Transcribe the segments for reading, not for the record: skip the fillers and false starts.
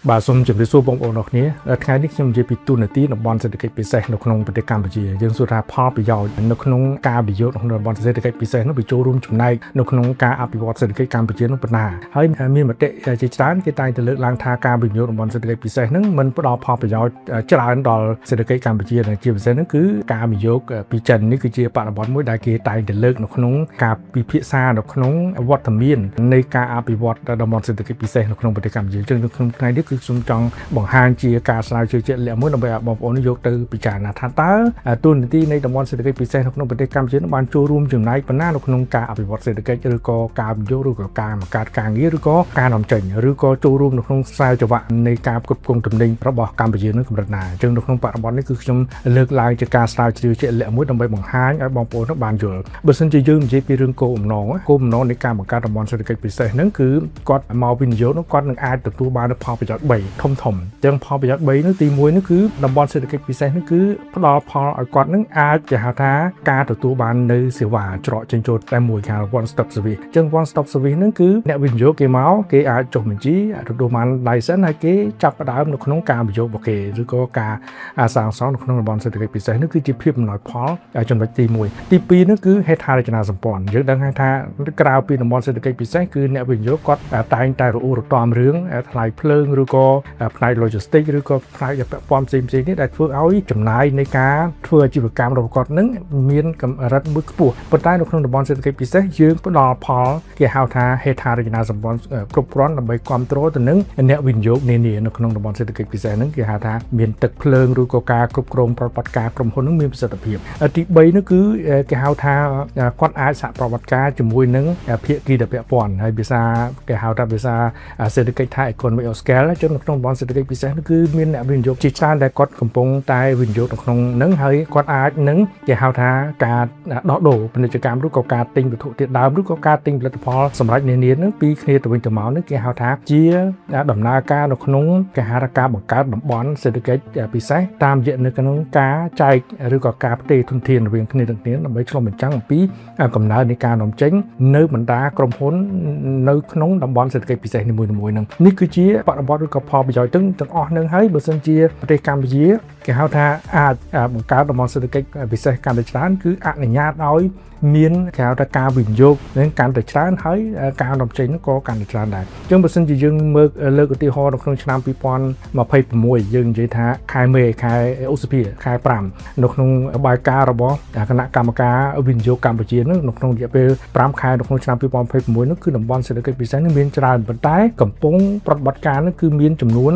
បាទសូមជម្រាបសួរបងប្អូនអរគ្នាថ្ងៃនេះខ្ញុំនិយាយពីតួនាទីតំបន់សេដ្ឋកិច្ចពិសេសនៅក្នុងប្រទេសកម្ពុជាយើងសួរថាផលប្រយោជន៍នៅក្នុងការវិនិយោគក្នុងតំបន់សេដ្ឋកិច្ចពិសេសនោះវាចូលរួមចំណែកនៅក្នុងការអភិវឌ្ឍសេដ្ឋកិច្ចកម្ពុជានោះប៉ុណ្ណាហើយមានមតិជាច្រើនគេតែងតែលើកឡើងថាការវិនិយោគតំបន់សេដ្ឋកិច្ចពិសេសហ្នឹងមិនផ្ដល់ផលប្រយោជន៍ច្រើនដល់សេដ្ឋកិច្ចកម្ពុជាដែលជាពិសេសហ្នឹងគឺការវិនិយោគពីចិននេះគឺជាបរិបទមួយដែលគេតែងតែលើកនៅក្នុងការពិភាក្សានៅក្នុងវត្តមាននៃការអភិវឌ្ឍតំបន់សេដ្ឋកិច្ចពិសេសនៅក្នុងប្រទេសកម្ពុជាអញ្ចឹងនៅក្នុងថ្ងៃនេះគឺខ្ញុំចង់បង្ហាញជាការស្រាវជ្រាវជាក់លាក់មួយដើម្បីឲ្យបងប្អូនយកទៅពិចារណាថាតើតួនាទីនៃតំបន់សេដ្ឋកិច្ចពិសេសនៅក្នុងប្រទេសកម្ពុជានឹងបានចូលរួមចំណែកប៉ុណ្ណានៅក្នុងការអភិវឌ្ឍសេដ្ឋកិច្ចឬក៏ការវិនិយោគឬក៏ការបង្កើតការងារឬក៏ការនាំចេញឬក៏ចូលរួមនៅក្នុងខ្សែច្រវាក់នៃការផ្គត់ផ្គង់ទំនិញរបស់កម្ពុជានឹងកម្រិតណាអញ្ចឹងនៅក្នុងបរិបទនេះគឺខ្ញុំលើកឡើងជាការស្រាវជ្រាវជាក់លាក់មួយដើម្បីបង្ហាញឲ្យបងប្អូននឹងបានយល់បើសិនជាយើងនិយាយពីរឿងគោលបំណងគោលបំណងនៃការបង្កើតតំបន់សេដ្ឋកិច្ចពិសេសហ្នឹងគឺគាត់មកវិនិយោគនោះគាត់នឹងអាចទទួលបាននូវផលប្រយោជន៍3ធំធំអញ្ចឹងផលប្រយោជន៍3នោះទី1នោះគឺតំបន់សេដ្ឋកិច្ចពិសេសនោះគឺផ្ដល់ផលឲ្យគាត់នឹងអាចគេហៅថាការទទួលបាននៅសេវាច្រកចេញចូលតែមួយគេហៅ one stop service អញ្ចឹង one stop service ហ្នឹងគឺអ្នកវិនិយោគគេមកគេអាចចុះបញ្ជីទទួលបាន license ហើយគេចាប់ផ្ដើមនៅក្នុងការវិនិយោគរបស់គេឬក៏ការសាងសង់នៅក្នុងតំបន់សេដ្ឋកិច្ចពិសេសនោះគឺជាភាពអំណោយផលចំណុចទី1ទី2នោះគឺហេដ្ឋារចនាសម្ព័ន្ធយើងដឹងហើយថាក្រៅពីតំបន់សេដ្ឋកិច្ចពិសេសគឺអ្នកវិនិយោគគាត់តែងតែរអ៊ូរទាំរឿងថ្លៃភ្លើងឬក៏ផ្នែក logistics ឬក៏ផ្នែកពាក់ព័ន្ធផ្សេងៗនេះដែលធ្វើឲ្យចំណាយនៃការធ្វើអាជីវកម្មរបស់គាត់នឹងមានកម្រិតមួយខ្ពស់ប៉ុន្តែនៅក្នុងតំបន់សេដ្ឋកិច្ចពិសេសយើងផ្ដល់ផលគេហៅថាហេដ្ឋារចនាសម្ព័ន្ធគ្រប់គ្រាន់ដើម្បីគ្រប់គ្រងទៅនឹងអ្នកវិនិយោគនានានៅក្នុងតំបន់សេដ្ឋកិច្ចពិសេសហ្នឹងគេហៅថាមានទឹកភ្លើងឬក៏ការគ្រប់គ្រងប្រតិបត្តិការក្រុមហ៊ុនហ្នឹងមានប្រសិទ្ធភាពទី3នោះគឺគេហៅថាគាត់អាចសហប្រតិបត្តិការជាមួយនឹងភាគីដែលពាក់ព័ន្ធហើយភាសាគេហៅថាភាសាសេដ្ឋកិច្ចថា economic of scale ចឹងនៅក្នុងតំបន់សេដ្ឋកិច្ចពិសេសនោះគឺមានអ្នកវិនិយោគជាច្រើនដែលគាត់កំពុងតែវិនិយោគនៅក្នុងហ្នឹងហើយគាត់អាចនឹងគេហៅថាការដោះដូរពាណិជ្ជកម្មឬក៏ការទិញវត្ថុធាតុដើមឬក៏ការទិញផលិតផលសម្រាប់នានាហ្នឹងពីគ្នាទៅវិញទៅមកហ្នឹងគេហៅថាជាដំណើរការនៅក្នុងគេហៅថាការបង្កើតតំបន់សេដ្ឋកិច្ចពិសេសតាមរយៈនៅក្នុងការចែកឬក៏ការផ្ទេរធនធានរវាងគ្នាទាំងគ្នាដើម្បីឆ្លុះបញ្ចាំងអំពីកំណើននៃការនាំចេញនៅបណ្ដាក្រុមហ៊ុននៅក្នុងតំបន់សេដ្ឋកិច្ចពិសេសនីមួយៗហ្នឹងនេះគឺជាបរិបទឬក៏ផលប្រយោជន៍ទាំងទាំងអស់ហ្នឹងហើយបើសិនជាប្រទេសកម្ពុជាគេហៅថាអាចបង្កើតតំបន់សេដ្ឋកិច្ចពិសេសកាន់តែច្រើនគឺអនុញ្ញាតឲ្យមានគេហៅថាការវិនិយោគនឹងកាន់តែច្រើនហើយការនាំចេញនោះក៏កាន់តែច្រើនដែរអញ្ចឹងបើសិនជាយើងមើលលើកឧទាហរណ៍នៅក្នុងឆ្នាំ2026យើងនិយាយថាខែមេខែឧសភាខែ5នៅក្នុងបាយការណ៍របស់គណៈកម្មការវិនិយោគកម្ពុជានោះនៅក្នុងរយៈពេល5ខែនៅក្នុងឆ្នាំ2026នោះគឺតំបន់សេដ្ឋកិច្ចពិសេសនេះមានច្រើនប៉ុន្តែកំពុងប្រតិបត្តិការនោះគឺមានចំនួន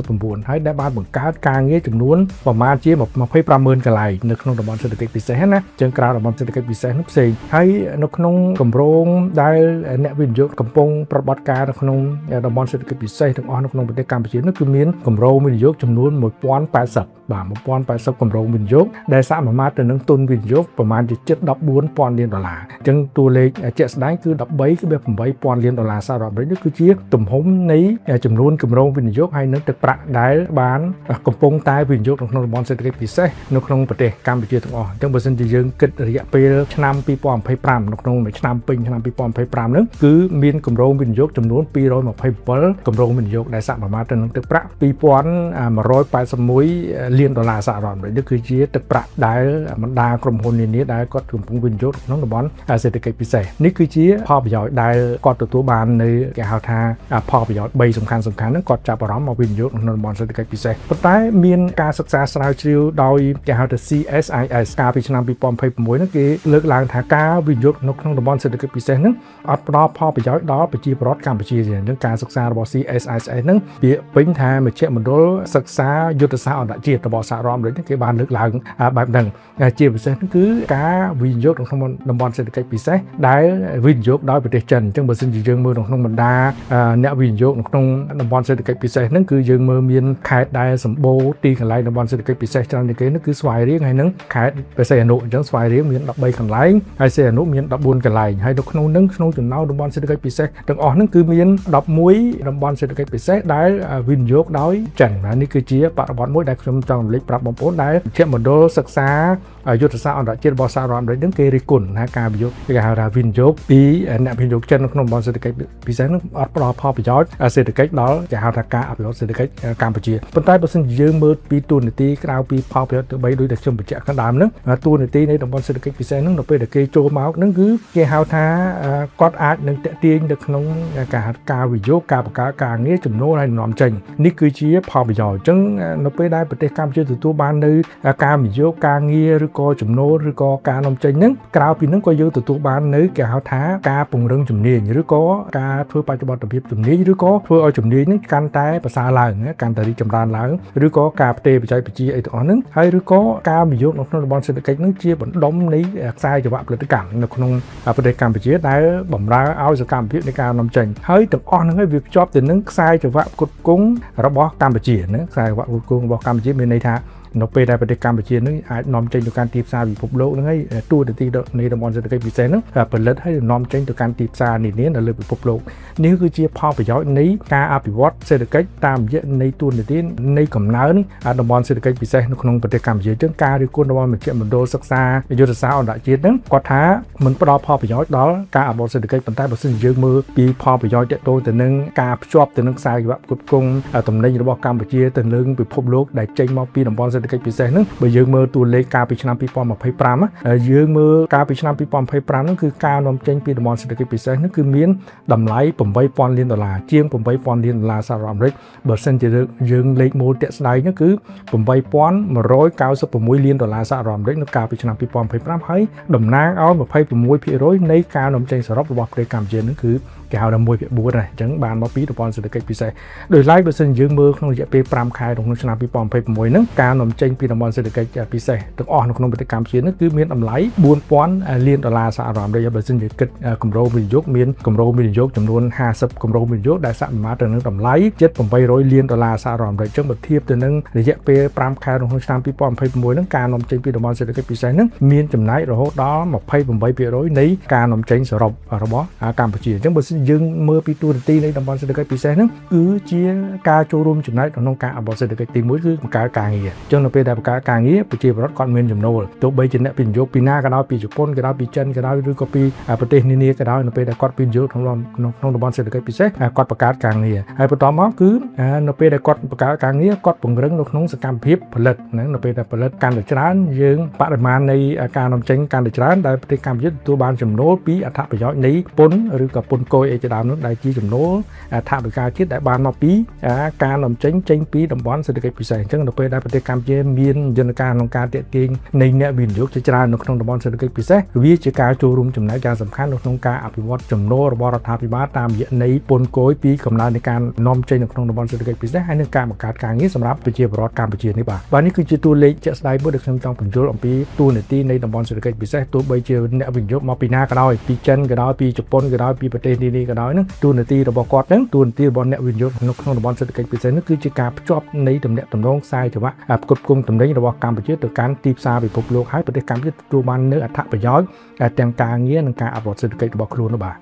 39ហើយដែលបានបង្កើតការងារចំនួនប្រមាណជា250,000កន្លែងនៅក្នុងតំបន់សេដ្ឋកិច្ចពិសេសណាចឹងក្រៅតំបន់សេដ្ឋកិច្ចពិសេសនោះផ្សេងហើយនៅក្នុងគម្រោងដែលអ្នកវិនិយោគកំពុងប្រតិបត្តិការនៅក្នុងតំបន់សេដ្ឋកិច្ចពិសេសទាំងអស់នៅក្នុងប្រទេសកម្ពុជានោះគឺមានគម្រោងវិនិយោគចំនួន1080បាទ1080គម្រោងវិនិយោគដែលសមាមាត្រទៅនឹងទុនវិនិយោគប្រមាណជាជិត14,000លានដុល្លារអញ្ចឹងតួលេខជាក់ស្ដែងគឺ13.8ពាន់លានដុល្លារសហរដ្ឋអាមេរិកនេះគឺជាទំហំនៃចំនួនគម្រោងវិនិយោគហើយនឹងទឹកប្រាក់ដែលបានកំពុងតែវិនិយោគនៅក្នុងតំបន់សេដ្ឋកិច្ចពិសេសនៅក្នុងប្រទេសកម្ពុជាទាំងអស់អញ្ចឹងបើសិនជាយើងគិតរយៈពេលឆ្នាំ2025នៅក្នុងមួយឆ្នាំពេញឆ្នាំ2025ហ្នឹងគឺមានគម្រោងវិនិយោគចំនួន227គម្រោងវិនិយោគដែលសមាមាត្រទៅនឹងទឹកប្រាក់2181លានដុល្លារសហរដ្ឋអាមេរិកនេះគឺជាទឹកប្រាក់ដែលបណ្ដាក្រុមហ៊ុននានាដែលគាត់កំពុងវិនិយោគក្នុងតំបន់សេដ្ឋកិច្ចពិសេសនេះគឺជាផលប្រយោជន៍ដែលគាត់ទទួលបាននៅគេហៅថាផលប្រយោជន៍3សំខាន់សំខាន់ហ្នឹងគាត់ចាប់អារម្មណ៍មកវិនិយោគក្នុងតំបន់សេដ្ឋកិច្ចពិសេសប៉ុន្តែមានការសិក្សាស្រាវជ្រាវដោយគេហៅថា CSIS កាលពីឆ្នាំ2026ហ្នឹងគេលើកឡើងថាការវិនិយោគនៅក្នុងតំបន់សេដ្ឋកិច្ចពិសេសហ្នឹងអត់ផ្ដល់ផលប្រយោជន៍ដល់ប្រជាពលរដ្ឋកម្ពុជាទេនឹងការសិក្សារបស់ CSIS ហ្នឹងពាក្យពេញថាមជ្ឈមណ្ឌលសិក្សាយុទ្ធសាស្ត្រអន្តរជាតិរបស់សហរដ្ឋអាមេរិកគេបានលើកឡើងបែបហ្នឹងជាពិសេសគឺការវិនិយោគនៅក្នុងតំបន់សេដ្ឋកិច្ចពិសេសដែលវិនិយោគដោយប្រទេសចិនអញ្ចឹងបើសិនជាយើងមើលនៅក្នុងបណ្ដាអ្នកវិនិយោគនៅក្នុងតំបន់សេដ្ឋកិច្ចពិសេសហ្នឹងគឺយើងមើលមានខេត្តដែលសម្បូរទីកន្លែងតំបន់សេដ្ឋកិច្ចពិសេសច្រើនជាងគេនោះគឺស្វាយរៀងហើយនឹងខេត្តព្រះសីហនុអញ្ចឹងស្វាយរៀងមាន13កន្លែងហើយសីហនុមាន14កន្លែងហើយនៅក្នុងនឹងក្នុងចំណោមតំបន់សេដ្ឋកិច្ចពិសេសទាំងអស់ហ្នឹងគឺមាន11តំបន់សេដ្ឋកិច្ចពិសេសដែលវិនិយោគដោយចិនបាទនេះគឺជាបរិបទមួយដែលខ្ញុំចង់រំលេចប្រាប់បងប្អូនដែលជាមណ្ឌលសិក្សាយុទ្ធសាស្ត្រអន្តរជាតិរបស់សហរដ្ឋអាមេរិកហ្នឹងគេរិះគន់ថាការវិនិយោគគេហៅថាវិនិយោគពីអ្នកវិនិយោគចិននៅក្នុងតំបន់សេដ្ឋកិច្ចពិសេសហ្នឹងអត់ផ្ដល់ផលប្រយោជន៍សេដ្ឋកិច្ចដល់គេហៅ ហៅថាការអភិវឌ្ឍសេដ្ឋកិច្ចកម្ពុជាប៉ុន្តែបើសិនជាយើងមើលពីតួនាទីក្រៅពីផលប្រយោជន៍ទៅបីដូចដែលខ្ញុំបញ្ជាក់ខាងដើមហ្នឹងតួនាទីនៃតំបន់សេដ្ឋកិច្ចពិសេសហ្នឹងនៅពេលដែលគេចូលមកហ្នឹងគឺគេហៅថាគាត់អាចនឹងតាក់ទាញនៅក្នុងការហាត់ការវិនិយោគការបង្កើតការងារចំណូលហើយនាំចេញនេះគឺជាផលប្រយោជន៍អញ្ចឹងនៅពេលដែលប្រទេសកម្ពុជាទទួលបាននៅការវិនិយោគការងារឬក៏ចំណូលឬក៏ការនាំចេញហ្នឹងក្រៅពីហ្នឹងក៏យើងទទួលបាននៅគេហៅថាការពង្រឹងជំនាញឬក៏ការធ្វើបច្ចុប្បន្នភាពជំនាញឬក៏ធ្វើឲ្យជំនាញហ្នឹងកាន់តែប្រសើរឡើងកាន់តែរីកចម្រើនឡើងឬក៏ការផ្ទេរបច្ចេកវិទ្យាអីទាំងអស់ហ្នឹងហើយឬក៏ការវិនិយោគនៅក្នុងតំបន់សេដ្ឋកិច្ចហ្នឹងជាបណ្ដុំនៃខ្សែចង្វាក់ផលិតកម្មនៅក្នុងប្រទេសកម្ពុជាដែលបំរើឲ្យសកម្មភាពនៃការនាំចេញហើយទាំងអស់ហ្នឹងហើយវាភ្ជាប់ទៅនឹងខ្សែចង្វាក់ផ្គត់ផ្គង់របស់កម្ពុជាណាខ្សែចង្វាក់ផ្គត់ផ្គង់របស់កម្ពុជាមានន័យថានៅពេលដែលប្រទេសកម្ពុជានឹងអាចនាំចេញទៅកាន់ទីផ្សារពិភពលោកហ្នឹងហើយតួនាទីនៃតំបន់សេដ្ឋកិច្ចពិសេសហ្នឹងផលិតហើយនាំចេញទៅកាន់ទីផ្សារនានានៅលើពិភពលោកនេះគឺជាផលប្រយោជន៍នៃការអភិវឌ្ឍសេដ្ឋកិច្ចតាមរយៈនៃតួនាទីនៃកំណើនតំបន់សេដ្ឋកិច្ចពិសេសនៅក្នុងប្រទេសកម្ពុជាចឹងការរិះគន់របស់មជ្ឈមណ្ឌលសិក្សាយុទ្ធសាស្ត្រអន្តរជាតិហ្នឹងគាត់ថាមិនផ្ដល់ផលប្រយោជន៍ដល់ការអភិវឌ្ឍសេដ្ឋកិច្ចប៉ុន្តែបើសិនជាយើងមើលពីផលប្រយោជន៍ទាក់ទងទៅនឹងការភ្ជាប់ទៅនឹងខ្សែក្រវាក់ផ្គត់ផ្គង់ទំនិញរបស់កម្ពុជាទៅលើពិភពលោកដែលចេញមកពីតំបន់សេដ្ឋកិច្ចពិសេសហ្នឹងបើយើងមើលតួលេខកាលពីឆ្នាំ2025យើងមើលកាលពីឆ្នាំ2025ហ្នឹងគឺការនាំចេញពីតំបន់សេដ្ឋកិច្ចពិសេសហ្នឹងគឺមានតម្លៃ8000លានដុល្លារជាង8000លានដុល្លារសហរដ្ឋអាមេរិកបើសិនជាយើងលេខមូលតាក់ស្ដែងហ្នឹងគឺ8196លានដុល្លារសហរដ្ឋអាមេរិកនៅកាលពីឆ្នាំ2025ហើយតំណាងឲ្យ26%នៃការនាំចេញសរុបរបស់ប្រទេសកម្ពុជាហ្នឹងគឺគេហៅថា1/4ដែរអញ្ចឹងបានមកពីតំបន់សេដ្ឋកិច្ចពិសេសដោយឡែកបើសិនយើងមើលក្នុងរយៈពេល5ខែក្នុងឆ្នាំ2026ហ្នឹងការនាំចេញពីតំបន់សេដ្ឋកិច្ចពិសេសទាំងអស់នៅក្នុងប្រទេសកម្ពុជាហ្នឹងគឺមានតម្លៃ4000លានដុល្លារសហរដ្ឋអាមេរិកបើសិនជាគិតគម្រោងវិនិយោគមានគម្រោងវិនិយោគចំនួន50គម្រោងវិនិយោគដែលសមាមាត្រទៅនឹងតម្លៃជិត800លានដុល្លារសហរដ្ឋអាមេរិកអញ្ចឹងបើធៀបទៅនឹងរយៈពេល5ខែក្នុងឆ្នាំ2026ហ្នឹងការនាំចេញពីតំបន់សេដ្ឋកិច្ចពិសេសហ្នឹងមានចំណែករហូតដល់28%នៃការនាំចេញសរុបរបស់កម្ពុជាអញ្ចឹងបើសិនយើងមើលពីតួនាទីនៃតំបន់សេដ្ឋកិច្ចពិសេសហ្នឹងគឺជាការចូលរួមចំណែកក្នុងការអភិវឌ្ឍសេដ្ឋកិច្ចទី1គឺបង្កើតការងារអញ្ចឹងនៅពេលដែលបង្កើតការងារប្រជាពលរដ្ឋគាត់មានចំណូលទោះបីជាអ្នកវិនិយោគពីណាក៏ដោយពីជប៉ុនក៏ដោយពីចិនក៏ដោយឬក៏ពីប្រទេសនានាក៏ដោយនៅពេលដែលគាត់វិនិយោគក្នុងក្នុងតំបន់សេដ្ឋកិច្ចពិសេសគាត់បង្កើតការងារហើយបន្តមកគឺនៅពេលដែលគាត់បង្កើតការងារគាត់ពង្រឹងនៅក្នុងសកម្មភាពផលិតហ្នឹងនៅពេលដែលផលិតកាន់តែច្រើនយើងបរិមាណនៃការនាំចេញកាន់តែច្រើនដែលប្រទេសកម្ពុជាទទួលបានចំណូលពីអត្ថប្រយោជន៍នៃពន្ធឬក៏ពន្ធគយអីជាដើមនោះដែលជាចំណូលថវិកាជាតិដែលបានមកពីការនាំចេញចេញពីតំបន់សេដ្ឋកិច្ចពិសេសអញ្ចឹងនៅពេលដែលប្រទេសកម្ពុជាមានយន្តការក្នុងការទាក់ទាញនៃអ្នកវិនិយោគជាច្រើននៅក្នុងតំបន់សេដ្ឋកិច្ចពិសេសវាជាការចូលរួមចំណែកយ៉ាងសំខាន់នៅក្នុងការអភិវឌ្ឍចំណូលរបស់រដ្ឋាភិបាលតាមរយៈនៃពន្ធគយពីកំណើននៃការនាំចេញនៅក្នុងតំបន់សេដ្ឋកិច្ចពិសេសហើយនឹងការបង្កើតការងារសម្រាប់ប្រជាពលរដ្ឋកម្ពុជានេះបាទបាទនេះគឺជាតួលេខជាក់ស្ដែងមួយដែលខ្ញុំចង់ពន្យល់អំពីតួនាទីនៃតំបន់សេដ្ឋកិច្ចពិសេសទោះបីជាអ្នកវិនិយោគមកពីណាក៏ដោយពីចិនក៏ដោយពីជប៉ុនក៏ដោយពីប្រទេសនានាក៏ដោយហ្នឹងតួនាទីរបស់គាត់ហ្នឹងតួនាទីរបស់អ្នកវិនិយោគនៅក្នុងតំបន់សេដ្ឋកិច្ចពិសេសនេះគឺជាការភ្ជាប់នៃទំនាក់ទំនងខ្សែច្រវាក់ផ្គត់ផ្គង់ទំនិញរបស់កម្ពុជាទៅកាន់ទីផ្សារពិភពលោកហើយប្រទេសកម្ពុជាទទួលបាននូវអត្ថប្រយោជន៍ទាំងការងារនិងការអភិវឌ្ឍសេដ្ឋកិច្ចរបស់ខ្លួននោះបាទ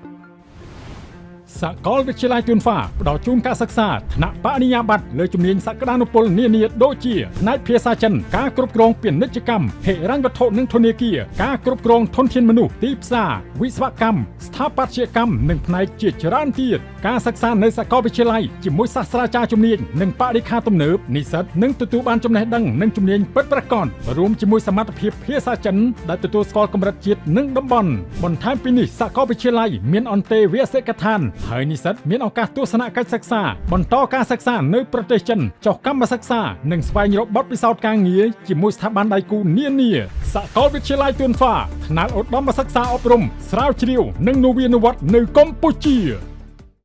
សាកលវិទ្យាល័យទួនហ្វាផ្ដល់ជូនការសិក្សាថ្នាក់បរិញ្ញាបត្រលើជំនាញសក្តានុពលនានាដូចជាផ្នែកភាសាចិនការគ្រប់គ្រងពាណិជ្ជកម្មហិរញ្ញវត្ថុនិងធនាគារការគ្រប់គ្រងធនធានមនុស្សទីផ្សារវិស្វកម្មស្ថាបត្យកម្មនិងផ្នែកជាច្រើនទៀតការសិក្សានៅសាកលវិទ្យាល័យជាមួយសាស្ត្រាចារ្យជំនាញនិងបរិក្ខារទំនើបនិស្សិតនឹងទទួលបានចំណេះដឹងនិងជំនាញពិតប្រាកដរួមជាមួយសមត្ថភាពភាសាចិនដែលទទួលស្គាល់កម្រិតជាតិនិងតំបន់បន្ថែមពីនេះសាកលវិទ្យាល័យមានអន្តេវាសិកដ្ឋានហើយនិស្សិតមានឱកាសទស្សនកិច្ចសិក្សាបន្តការសិក្សានៅប្រទេសចិនចុះកម្មសិក្សានិងស្វែងរកបទពិសោធន៍ការងារជាមួយស្ថាប័នដៃគូនានាសាកលវិទ្យាល័យទួនហ្វាថ្នាក់ឧត្តមសិក្សាអប់រំស្រាវជ្រាវនិងនវានុវត្តន៍នៅកម្ពុជា។